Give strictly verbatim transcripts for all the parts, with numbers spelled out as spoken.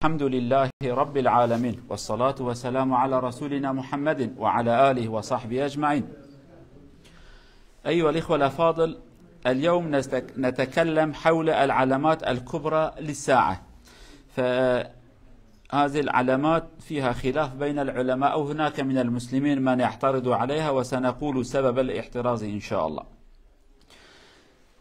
الحمد لله رب العالمين، والصلاة والسلام على رسولنا محمد وعلى آله وصحبه أجمعين. أيها الإخوة الأفاضل، اليوم نستك-، نتكلم حول العلامات الكبرى للساعة. فهذه العلامات فيها خلاف بين العلماء، أو هناك من المسلمين من يعترض عليها، وسنقول سبب الاعتراض إن شاء الله.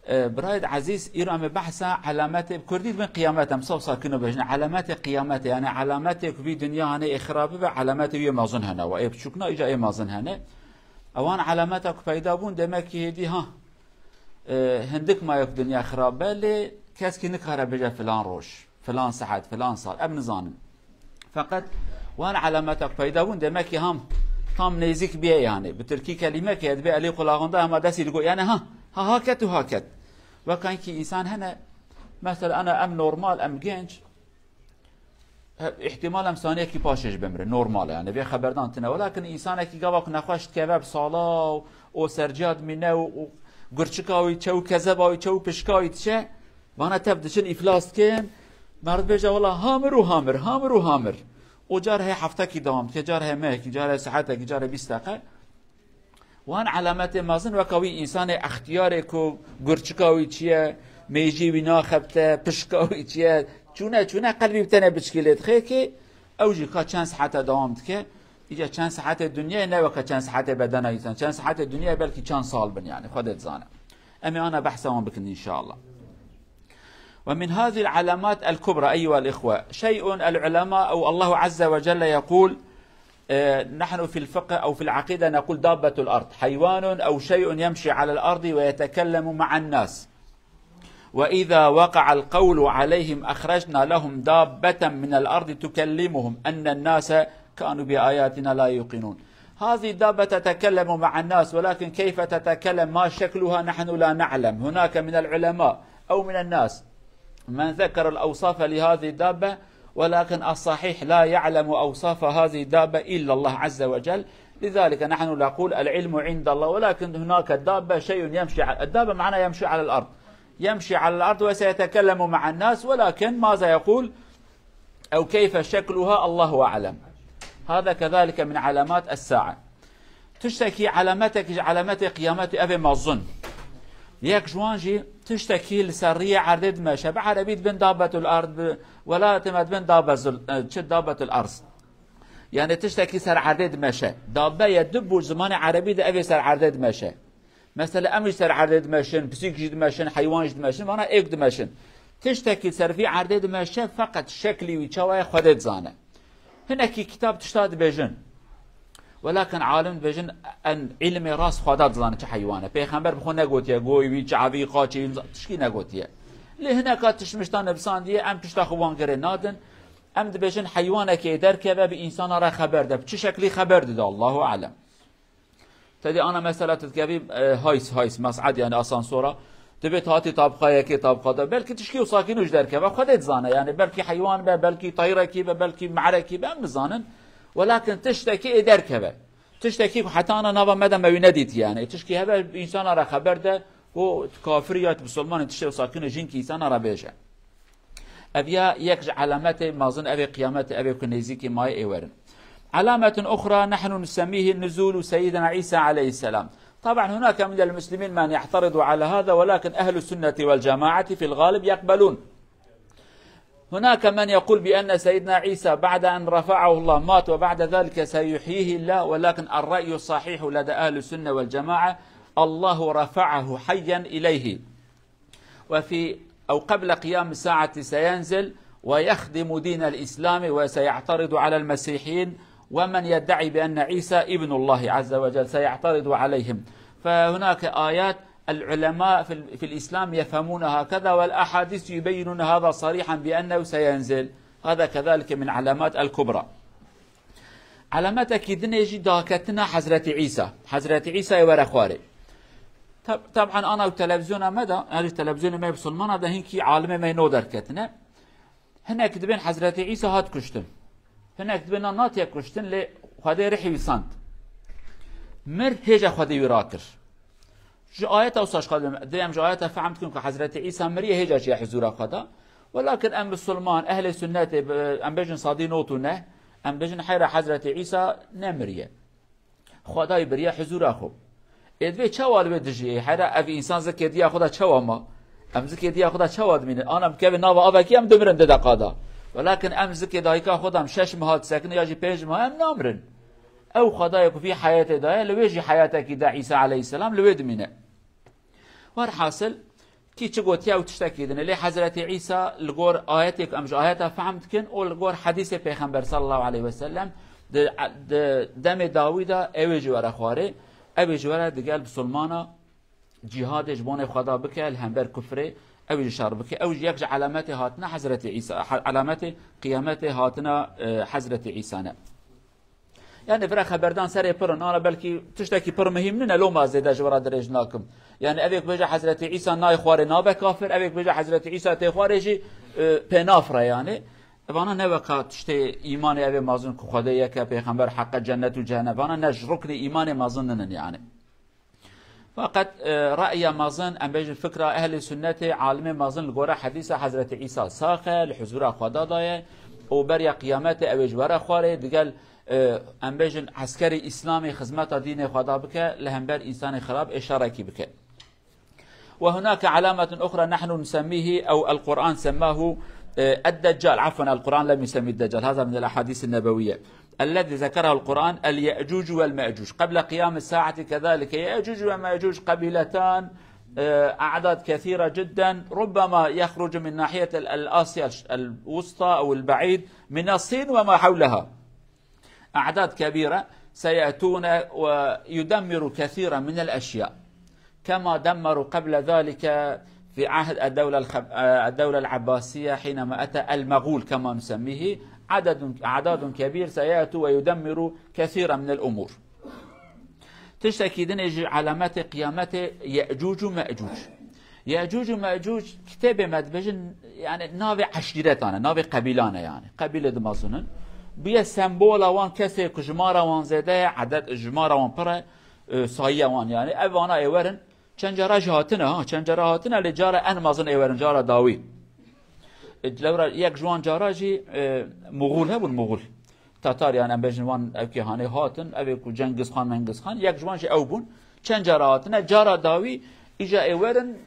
E, birayê ezîz, îro em ê behsa elametê, bi kurdî dibin qiyamet, em saw sakin û bejin. Elametê qiyametê, yani elametê ku vî dinya hene ê xira bibe, elametê wê mezin hene. Wa ê biçûkna îca ê mezin hene. Ewan elameta ku peyda bûn, demek ki hêdî ha, e, hindik maye ku dinya xira be, lê kes kî nikare bêje filan roj, filan saet, filan sal. Em nizanin. Feqet wan elameta ku peyda bûn, demek ki ham tam nêzik bîye yani. Bi tirkî kelîmek heye, dibê elî qulaxonda hema destî li go-, yani ha, ha, ha ket û ha ket. Weka ki însan hene, mesela ana em normal, em genç, he, îhtimal em saniyekî paşê jî bimire, normal e yani, vê xeberdan tine. Welakin însanekî gava ku nexweş dikeve bi sala û o serciya dimîne û, û gurçika wî çe û kezeba wî çe û pişka wî diçe, vana tev diçin îflas dikin. Meriv bêje wela hamir û hamir, hamir û hamir. Û car heye heftekî dewam dike, car heye mehekî, car heye saetekî, car heye bîst deqe. Wan elametê mezin weka wî însanê extiyarê ku gurçika wî çi ye, mêjî wî naxebite, pişka wî çi ye, çûne çûne qelbî bi tenê biçkî lê dixê ki ew jî ka çend saete dewam dike. Îca çend saetê dinyayê ne weka çend saetê bedena însan. Çend saetê dinyayê belkî çend sal bin yani. Xwedê dizane. Em ê ana behsa wan bikin inşallah. ومن هذه العلامات الكبرى أيها الإخوة شيء العلماء أو الله عز وجل يقول، آه، نحن في الفقه أو في العقيدة نقول دابة الأرض، حيوان أو شيء يمشي على الأرض ويتكلم مع الناس. وإذا وقع القول عليهم أخرجنا لهم دابة من الأرض تكلمهم أن الناس كانوا بآياتنا لا يوقنون. هذه الدابة تتكلم مع الناس، ولكن كيف تتكلم، ما شكلها، نحن لا نعلم. هناك من العلماء أو من الناس من ذكر الأوصاف لهذه الدابة، ولكن الصحيح لا يعلم أوصاف هذه الدابة إلا الله عز وجل. لذلك نحن نقول العلم عند الله، ولكن هناك دابة، شيء يمشي ع-، الدابة معناه يمشي على الأرض، يمشي على الأرض وسيتكلم مع الناس، ولكن ماذا يقول؟ أو كيف شكلها الله أعلم. هذا كذلك من علامات الساعة. Tiştekî, elemetekî ji elemetê qiyametê, ev ê mezin. Yek ji wan jî tiştekî li ser riyê erdê dimeşe. Bi erebî dibin dabetul erd, bi welatê me dibin dabezul, e, çi dabetul arz. Yani tiştekî ser erdê dimeşe. Dabe ye, du bû zimanê erebî de ev ê ser erdê dimeşe. Mesela em jî ser erdê dimeşin, pisîk jî dimeşin, heywan jî dimeşin, vana êk dimeşin. Tiştekî ser vî erdê dimeşe, feqet şeklî wî çawa ye Xwedê dizane. Hinekî kitab tişta dibêjin. Welakin alim dibêjin, en îlmê rast Xweda dizane çi heywan e. Pêxember bi xwe negotiye, goyê wî, çavî, qaçê wî, tişkî negotiye. Lê hineka tişt mişta nivîsandiye, em tişta xwe wan girê nadin. Em dibêjin heywanekê derkeve bi însana re xeber de. Bi çi şeklî xeber dide? Allahu alem. Te dî ana mesela tu dikevî, e, hays, hays, mes'ed yani asansora. Dibê tu hatî tabqa yekê, tabqa du. Belkî tişkî û sakîn û ji derkeve, Xwedê dizane. Yani belkî heywan be, belkî tayrekî be, belkî merekî be, em nizanin. Welakin tiştekî ê derkeve. Tiştekî ku heta ana nava me de me wî nedîtî yani. Tişkî hebe însana re xeber de, û tu kafir ya tu bisilman, tiştê û sakîn û jinkî însana re bêje. Ev ya yek ji elemetê mezin, ev ê qiyametê, ev ê ku nêzîkî maye ê werin. علامة أخرى نحن نسميه نزول سيدنا عيسى عليه السلام. طبعا هناك من المسلمين من يعترض على هذا، ولكن أهل السنة والجماعة في الغالب يقبلون. هناك من يقول بأن سيدنا عيسى بعد أن رفعه الله مات وبعد ذلك سيحييه الله، ولكن الرأي الصحيح لدى أهل السنة والجماعة الله رفعه حيا إليه. وفي، أو قبل قيام الساعة سينزل ويخدم دين الإسلام وسيعترض على المسيحيين ومن يدعي بأن عيسى ابن الله عز وجل، سيعترض عليهم. فهناك آيات العلماء في ال-، في الإسلام يفهمون هكذا، والأحاديث يبينون هذا صريحا بأنه سينزل. هذا كذلك من علامات الكبرى. Elemetekî dinê jî daketina Hezretî Îsa. Hezretî Îsayê were xwarê. Tab-, tab'an ana û televizyona me de, her televizyonê me bisilmana de hinkî alimê me nû derketine. Hinek dibên Hezretî Îsa hat kuştin. Hinek dibên na natiye kuştin, lê Xwedê rihî wî sand. Mir, hêja Xwedê wî rakir. Ji ayeta wisa ji xwe dibêm, dê em ji ayeta fehm dikin ku Hezretî Îsa miriye, hêja çiye huzûra Xweda. Welakin em misilman, ehlê sunnetê, bi-, em bêjin sedî nod û neh, em bêjin heyra Hezretî Îsa nemiriye. Xwedayî biriye huzûra xwe. Ê divê çawa li wê dijî? Heyra ev însan zikê diya xwe da çawa ma? Em zikê diya xwe da çawa dimînin? Ana em kevin nava avekî em dimirin di deqa da. Welakin em zikê dayika xwe da em şeş meha disekin ya jî pênc meha em namirin. Ew Xwedayê ku vî heyatê daye, li wê jî heyatekî da Îsa aleyhisselam li wê dimîne. Werhasil, kî çi gotiye ew tiştekî din e. Lê Hezretî Îsa li gor ayetê ku em ji ayeta fehm dikin û li gor hedîsê Pêxember sallallahu aleyhi ve sellem di, di demê dawî de ew ê ji were xwarê, ew ê ji were digel bisilmana cîhadê ji bonê Xweda bike, li hember kufrê ew ê ji şer bike. Ew jî yek ji alametê hatina Hezretî Îsa, he-, alametê qiyametê hatina, e, Hezretî Îsa ne. Yani vira xeberdan serê pir in, ana belkî tiştekî pir muhîm nîne, loma zêde ji vira dirêj nakim. Yani evê ku bêje Hezretî Îsa nayê xwarê nabe kafir, evê ku bêje Hezretî Îsa tê xwarê jî, e, pê nafire yani. Vana ne weka tiştê îmanê evê mezin ku Xwedê yek e, pêxember heq e, cennet û cehennem. Vana ne ji ruknê îmanê mezin nînin yani. Feqet, e, re'ya mezin, em bêjin fikra ehlê sunnetê, alimê mezin li gore hedîsa Hezretî Îsa sax e, li huzura Xweda daye û beriya qiyametê ew ê ji were xwarê, digel, e, em bêjin eskerê Îslamê xizmeta dînê Xweda bike, li hember însanê xirab ê şerekî bike. وهناك علامة أخرى نحن نسميه، أو القرآن سماه، آه، الدجال. عفوا، القرآن لم يسمي الدجال، هذا من الأحاديث النبوية. الذي ذكره القرآن اليأجوج والمأجوج. قبل قيام الساعة كذلك يأجوج ومأجوج قبيلتان، آه، أعداد كثيرة جدًا، ربما يخرج من ناحية ال-، الآسيا الش-، الوسطى أو البعيد من الصين وما حولها. أعداد كبيرة سيأتون ويدمر كثيرا من الأشياء، كما دمروا قبل ذلك في عهد الدولة الخب-، آه، الدولة العباسية حينما أتى المغول كما نسميه، عدد، أعداد كبير سيأتوا ويدمروا كثيرا من الأمور. Tiştekî din ê ji alametê qiyametê Ye'cûc û Me'cûc. Ye'cûc û Me'cûc kitêbê me dibêjin, yani navê eşîretan e, navê qebîlan e yani. Qebîle dimezin in. Bûye sembola wan kesê ku jimara wan zêde ye, edet jimara wan pir e, e, sayiya wan yani. Ev vana ê werin, çend cara jî hatine ha, çend cara hatine lê cara en mezin ê werin, cara dawî. E, lewra yek ji wan cara jî, e, Muxul hebûn, Muxul. Tatar, yani em bêjin wan ev kê hanê hatin, ev ê ku Cengiz Xan, Mengiz Xan, yek ji wan jî ew bûn. Çend cara hatine, cara dawî îca ê werin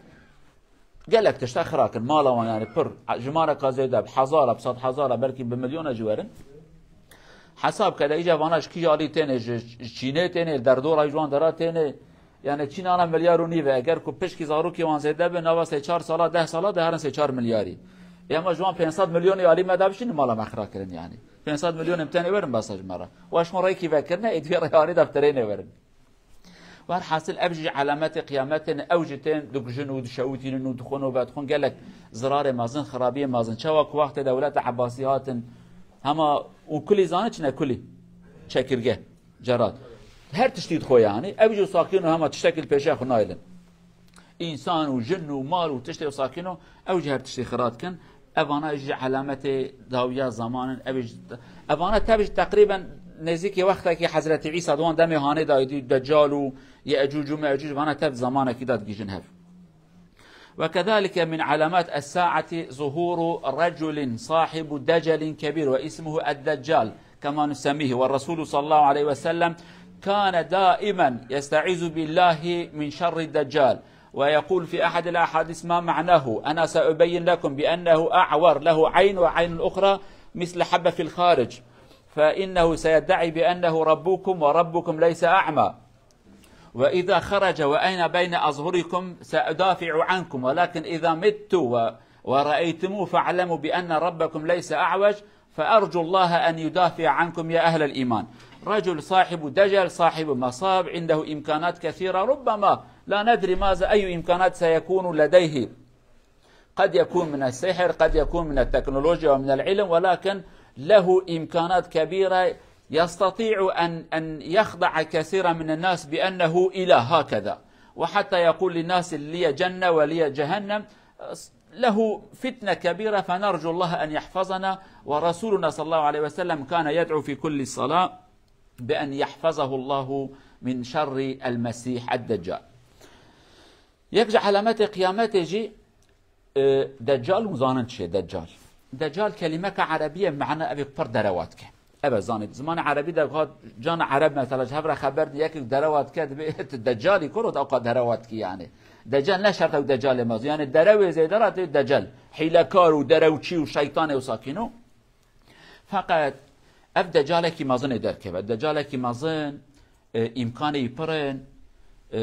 gelek tişta xira kin. Mala wan yani pir, jimareka zêde, bi hezara, bi sed hezara, belkî bi milyona jî werin. Hesab ke de îca vana ji kî alî têne, ji, ji Çînê têne, li derdora ji wan dera têne. Yani Çîn ana milyar û nîv e. Eger ku pişkî zarokê wan zêde be, nava sê çar sala, deh sala de herin sê çar milyarî. Ê, ama ji wan pênc sed milyonê alî me da bişînin mala me xira kirin yani. Pênc sed milyon em tenê werin basa ji me re. Wa ji xwe rêkî vekirine, ê divê rêhanê de bi tirênê werin. Werhasil ev jî alametê qiyametê ne, ew jî tên dikujin û dişewitînin û dixwin û vedixwin gelek zirarê mezin, xirabiyê mezin. Çawa ku wextê dewleta Ebasî hatin, hema û kulî zane çi ne kulî? Çekirge. Cerat. Her tiştî dixwe yani. Ew jî sakîno hema tiştekî li pêşiya xwe nayilin. Însan û jin û mal û tiştê sakîno, ew jî her tiştî xira dikin. Evana jî alametê dawiya zamanin. Ev jî, evana tev jî teqrîben nêzîkî wextekî Hezretî Îsa di wan demê hanê dayî dî, Decal û Ye'cûc û Me'cûc, vana tev zamanekî da digihîjin hev. وكذلك من علامات الساعة ظهور رجل صاحب دجل كبير واسمه الدجال كما نسميه، والرسول صلى الله عليه وسلم كان دائما يستعيذ بالله من شر الدجال، ويقول في أحد الأحاديث ما معناه: أنا سأبين لكم بأنه أعور، له عين وعين أخرى مثل حبة في الخارج، فإنه سيدعي بأنه ربكم وربكم ليس أعمى. وإذا خرج وأنا بين أظهركم سأدافع عنكم، ولكن إذا مت و-، ورأيتموه فاعلموا بأن ربكم ليس أعوج، فأرجو الله أن يدافع عنكم يا أهل الإيمان. رجل صاحب دجل، صاحب مصاب، عنده إمكانات كثيرة، ربما لا ندري ماذا، أي إمكانات سيكون لديه. قد يكون من السحر، قد يكون من التكنولوجيا ومن العلم، ولكن له إمكانات كبيرة، يستطيع أن، أن يخدع كثيرا من الناس بأنه إله هكذا، وحتى يقول للناس: "لي جنة ولي جهنم". له فتنة كبيرة، فنرجو الله أن يحفظنا. ورسولنا صلى الله عليه وسلم كان يدعو في كل صلاة بأن يحفظه الله من شر المسيح الدجال. Yek ji alametê qiyametê jî E, Deccal hûn zanin çi ye Deccal? Deccal kelîmeka erebî ye, mena ev ê pir derewa dike. Ev e zanî, zimanê erebî de hat cana ereb mesela ji hev re xeber di yekek derewa dike, dibê tu Deccalî kuro, tu ewqa derewa dikî yani. Deccal ne şert ew Deccalê mezin. Yani derewê zêde re tê Deccal. Hîlekar û derewçî û şeytanê û sakîno. Feqet ev Decalekî mezin ê derkeve. Decalekî mezin, e, îmkanê wî pir in. E,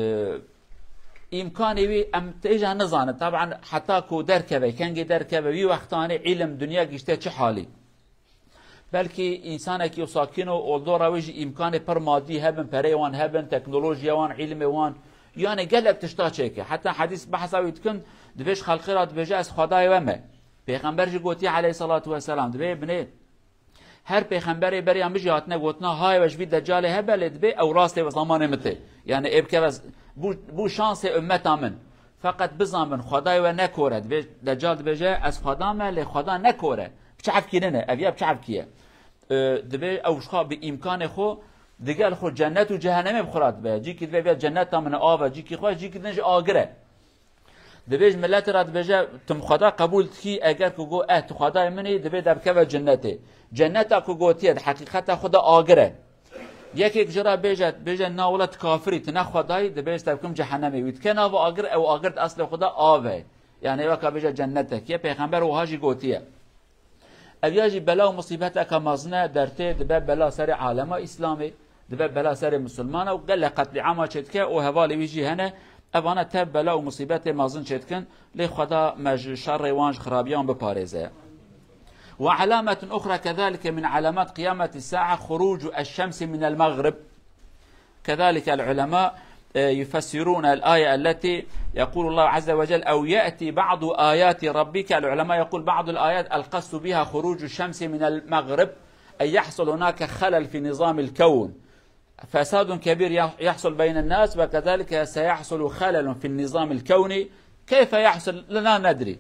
îmkanê wî em têja nizanin. Taban heta ku derkeve, kengê derkeve, wî wextanê îlim, dinya gişte çi halî? Belkî însanekî û sakîn û oldora wê jî îmkanê pir madî hebin, pereyê wan hebin, teknolojiya wan, îlimê wan. Yani gelek tişta çêke. Heta hedîs behsa wî dikin, dibêj xelqê re dibêje, "Ez Xwedayê we me." Pêxember jî gotiye aleyhissalatu vesselam, dibê binê her pêxemberê beriya min jî hatine gotina, "Hay we ji vî Decalê hebe, lê dibê ew rastê ve zamanê min tê." Yani ê bikeve z-, bû, bû şansê ummeta min. Feqet bizan bin, Xwedayê we ne kor e. Dibê, Deccal dibêje, "Ez Xweda me, lê Xweda ne kor e." Bi çavkî nine, ev ya bi çavkî ye. E, dibê ew ji xwe bi îmkanê xwe digel xwe cennet û cehennemê bi xwe re dibe. Cîkî dibê vê cenneta min av e, cîkî xwe, cîkî din jî agir e. Dibê ji miletê re dibêje, "Tu min Xweda qebûl dikî?" Eger ku got, "Eh, tu Xwedayê min î", dibê derbikeve cennetê. Cenneta ku gotiye, di heqîqeta xwe de agir e. Yekek ji re bêje, bêje, "Na wela tu kafir î, tu ne Xwedayî", dibê ez te bikim cehennemê. Wî dike nava agir, ew agir di eslê xwe de av e. Yani weka bêje cennetek ye, pêxember wiha jî gotiye. Ev ya jî bela û musîbeteke mezin e, dertê dibe bela serê alema Îslamê, dibe bela serê misilmana û gelek qetlîama çêdike û hevalê wî jî hene. Evana tev bela û musîbetê mezin çêdikin, lê Xweda me ji şerê wan, ji xirabiyan biparêze. وعلامة أخرى كذلك من علامات قيامة الساعة خروج الشمس من المغرب. كذلك العلماء، آه، يفسرون الآية التي يقول الله عز وجل: "أو يأتي بعض آيات ربك". العلماء يقول بعض الآيات القصد بها خروج الشمس من المغرب، أي يحصل هناك خلل في نظام الكون، فساد كبير يح-، يحصل بين الناس، وكذلك سيحصل خلل في النظام الكوني. كيف يحصل؟ لا ندري.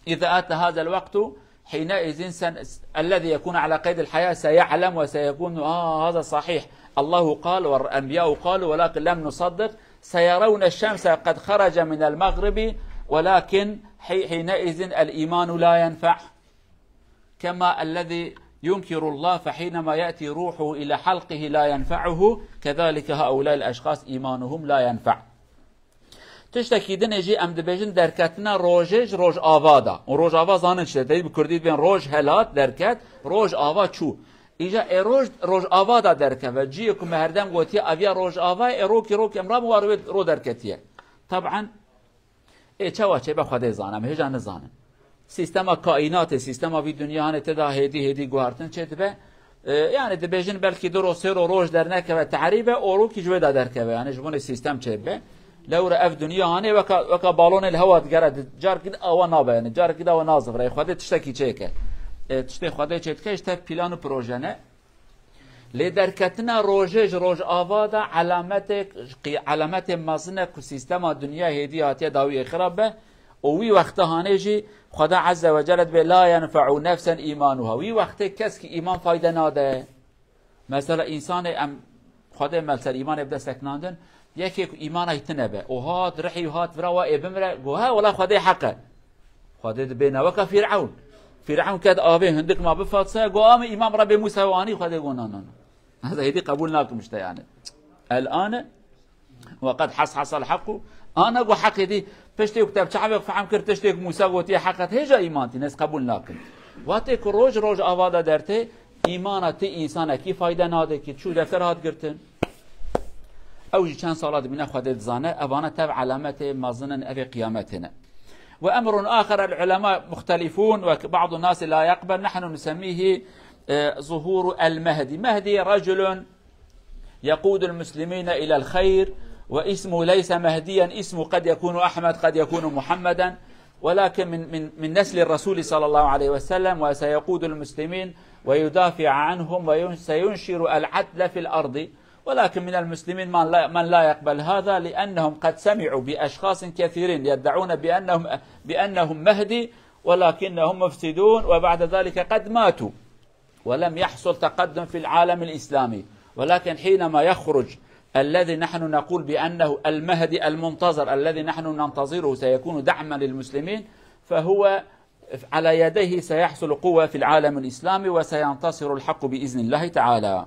إذا أتى هذا الوقت، حينئذ سن-، الذي يكون على قيد الحياة سيعلم وسيكون، آه، هذا صحيح، الله قال والأنبياء قالوا ولكن لم نصدق، سيرون الشمس قد خرج من المغرب، ولكن حي-، حينئذ الإيمان لا ينفع. كما الذي ينكر الله فحينما يأتي روحه إلى حلقه لا ينفعه، كذلك هؤلاء الأشخاص إيمانهم لا ينفع. Tiştekî dinê jî em dibêjin derketina rojê ji rojava de. Û rojava zanin çi? Te bi kurdî dibên roj helat, derket, rojava çû. Îca ê roj, rojava de derkeve. Ciyê ku me herdem gotiye, ev ya rojava, ê rokî rokî em rabin war wê ro derketiye. Taban, ê çawa çêbe Xwedê zane, em hêja nizanin. Sîstema kaînatê, sîstema vî dinya hanê tê de hêdî hêdî guhartin çêdibe. E, yani dibêjin belkî du ro sê ro roj dernekeve, tehrîbe, û rokî ji wê de derkeve. Yani ji bonê sîstem çêbibe. Lewre ev dinya hanê weka, weka balonê li hewa digere, di-, carkî de awa nabe, yani carkî de awa nazivire. Xwedê tiştekî çêke. E, tiştê Xwedê çêdike, ji tev plan û proje ne. Lê derketina rojê ji rojava de elametê, qî-, elametê mezin e ku sîstema dinya hêdî hatiye dawiyê xirab be û wî wexta hanê jî Xweda Azze ve Celle dibê, "La yenfe'u nefsen îmanuha." Wî wextê keskî îman fayde nade. Mesela însanê em Xwedê me li ser îmanê bide sekinandin, yekê ku îmana wî tune be û hat rihî hat vira wa ê bimire, go, "He, wela Xwedê heq e." Xwedê dibêne weka Fîr'ewn. Fîr'ewn ket avê hundik ma bifatse, go, "A min îman Rebê Mûsa we anî?" Xwedê go, "Na, na, na. Ez hêdî qebûl nakim işte yani. El ane ve qed hashasel haqqu." Ana go heqê dî, piştê ku te bi çavek fehm kir, tiştê ku Mûsa gotiye heq e, hêja îman tîne, ez qebûl nakim. Wextê ku roj rojava de dertê, îmana ti însanekî fayde nade ki, çû defter hat girtin. Ew jî çend sala dibîne Xwedê dizane, evana tev elametê mezin in, evê qiyametê ne. وأمر آخر العلماء مختلفون وبعض الناس لا يقبل، نحن نسميه، آه، ظهور المهدي. مهدي رجل يقود المسلمين إلى الخير، واسمه ليس مهديا، اسمه قد يكون أحمد، قد يكون محمدا، ولكن من، من، من نسل الرسول صلى الله عليه وسلم، وسيقود المسلمين ويدافع عنهم وسينشر العدل في الأرض. ولكن من المسلمين من لا، من لا يقبل هذا، لأنهم قد سمعوا بأشخاص كثيرين يدعون بأنهم، بأنهم مهدي، ولكنهم مفسدون، وبعد ذلك قد ماتوا ولم يحصل تقدم في العالم الإسلامي. ولكن حينما يخرج الذي نحن نقول بأنه المهدي المنتظر الذي نحن ننتظره سيكون دعما للمسلمين، فهو على يديه سيحصل قوة في العالم الإسلامي وسينتصر الحق بإذن الله تعالى.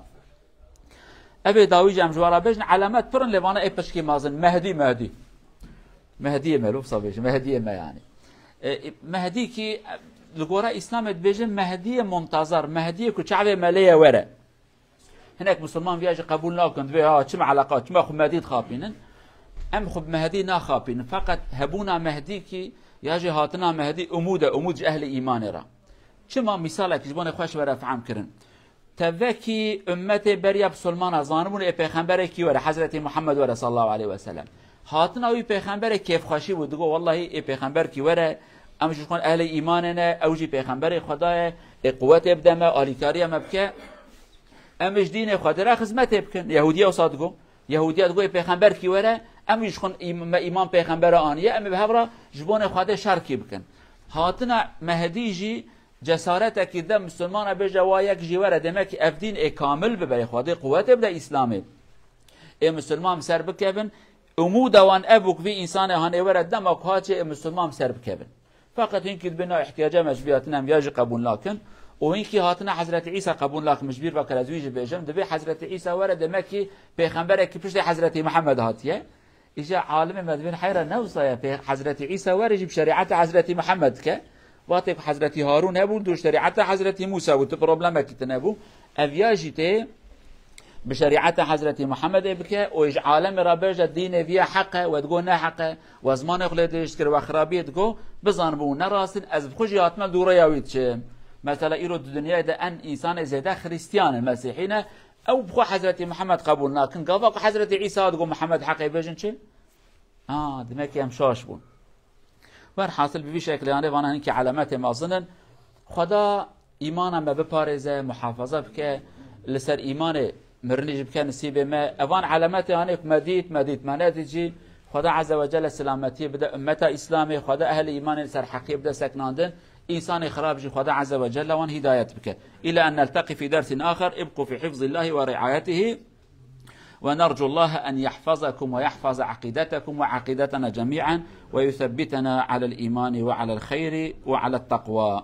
Evê dawî jî em ji we re bêjin, elemet pir in, lê vana ê pişkî mazin. Mehdî, Mehdî. Mehdiyê me, lûfsa bêjin, Mehdiyê me yani. E, Mehdî ki, e, li gora Îslamê dibêjin Mehdiyê muntazar, Mehdiyê ku çavê me lê ye were. Hinek Musulman viya jî qebûl nakin, dibê, ha, çima eleqa, çima xwe Mehdî dixapînin? Em xwe bi Mehdî naxapînin. Feqet hebûna Mehdî ki, ya jî hatina Mehdî umûd e, umûd ji ehlê îmanê re. Çima? Misalek ji bo ne xweş were fehm kirin. Tevekî ummetê beriya Musulmana zanibûn ê pêxemberê kî were, Hezretî Muhammed were sallallahu aleyhi ve sellem. Hatina wî pêxemberê kêfxweşî bû, digo, wellahî ê pêxember kî were, em ji xwe ehlê îmanê ne, ew jî pêxemberê Xweda ye, ê quwetê bide me, alîkariya me bike. Em ji dînê Xwedê re xizmetê bikin. Yehûdiya wisa digo. Yehûdiya digo, ê pêxember kî were, em jî xwe îm-, me îman pêxembere aniye, em ê bi hev re ji bonê Xwedê şer kî bikin. Hatina Mehdî jî cesaretekî de Musulmana bêje, wa yek jî were, demek ki ev dîn ê kamil bibe, ê Xwedê quwetê bide Îslamê. Ê Musulman bi ser bikevin, umûda wan ev bû ku vî însanê hanê were, dema ku haçê ê Musulman bi ser bikevin. Feqet hinkî dibê na ihtiyaca me ji bî hatine em ya jî qebûl nakin. Û hinkî hatine Hezretî Îsa qebûl nakin, min ji bîr vekir ez wî jî bêjim. Dibê Hezretî Îsa were, demek ki pêxemberekî piştê Hezretî Mihemed hatiye. Îja alimê me dibên heyra ne wisa ye, pê-, Hezretî Îsa were jî bi şerîeta Hezretî Mihemed dike. Wextê ku Hezretî Harûn hebû, tu şerîeta Hezretî Mûsa bû, tu problemekî tune bû. Ev ya jî tê bi şerîeta Hezretî Muhammedê bike û ji alemê re bêje dînê viya heq e, we digo ne heq e, we zimanê xwe lê dirêj dikir, we xirabiyê digo, bizanibû ne rast in, ez bi xwe jî hatime dû rêya wî diçim. Mesela îro di dinyayê de en însanê zêde Xristiyan in, Mesîhî ne, ew bi xwe Hezretî Muhammed qebûl nakin. Gava ku Hezretî Îsa digo Muhammed heq e bêjin çi? Ha, demek ki em şaş bûn. Werhasil bi vî şekilê hanê vana hinkî elemetê mezin in. Xweda îmana me biparêze, muhafaza bike, li ser îmanê mirinî jî bike nisîbê me. Evan elemetê hanê ku me dît, me dît, me nedît jî. Xweda Azze ve Celle selametiyê bide ummeta Îslamê, Xweda ehlê îmanê li ser heqiyê bide seknandin. Însanê xirab jî Xweda Azze ve Celle wan hîdayet bike. Île en nelteqî fî dersin axer, ibqû fî hifzillahi ve riayetihi. ونرجو الله أن يحفظكم ويحفظ عقيدتكم وعقيدتنا جميعا ويثبتنا على الإيمان وعلى الخير وعلى التقوى.